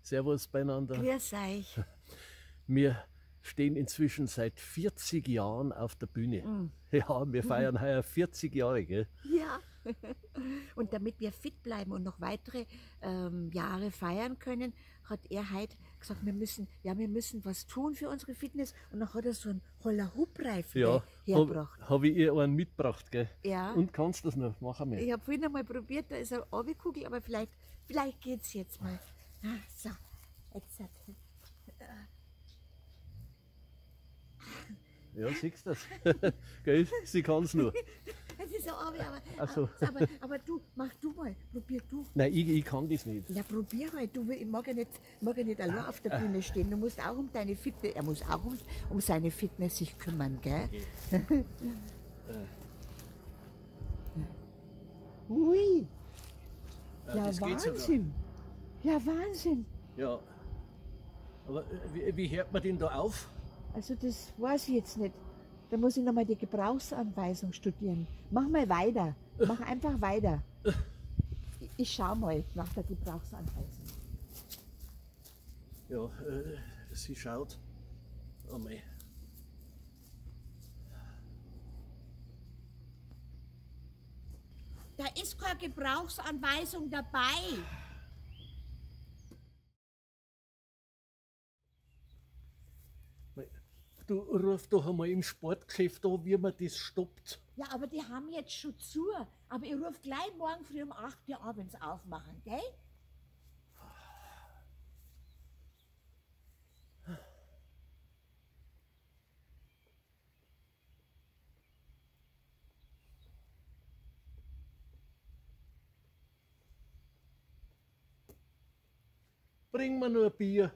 Servus beieinander. Grüß euch. Wir stehen inzwischen seit 40 Jahren auf der Bühne. Ja, wir feiern heuer 40 Jahre, gell? Ja. Und damit wir fit bleiben und noch weitere Jahre feiern können, hat er heute gesagt, wir müssen was tun für unsere Fitness. Und dann hat er so einen Hula-Hoop-Reifen hergebracht. Hab ich ihr einen mitgebracht, gell? Ja. Und kannst du das noch? Machen wir. Ich hab vorhin einmal probiert, da ist er runtergekugelt, aber vielleicht geht's jetzt mal. Ah, so, jetzt hat Ja, siehst du das? Gell, sie kann's nur. Es ist so, Ach so. aber du, mach du mal, probier du. Nein, ich kann das nicht. Ja, probier halt. Du, ich mag ja nicht allein auf der Bühne stehen. Du musst auch um deine Fitness, er muss auch um seine Fitness sich kümmern, gell? Okay. Ui! Ja, Ja, das geht sogar. Wahnsinn! Ja, Wahnsinn! Ja. Aber wie hört man denn da auf? Also das weiß ich jetzt nicht. Da muss ich nochmal die Gebrauchsanweisung studieren. Mach mal weiter. Mach einfach weiter. Ich schau mal nach der Gebrauchsanweisung. Ja, sie schaut. Oh mei. Da ist keine Gebrauchsanweisung dabei. Du ruf doch einmal im Sportgeschäft an, wie man das stoppt. Ja, aber die haben jetzt schon zu. Aber ich ruf gleich morgen früh um 8 Uhr an, wenn's aufmachen, gell? Bring mir nur ein Bier.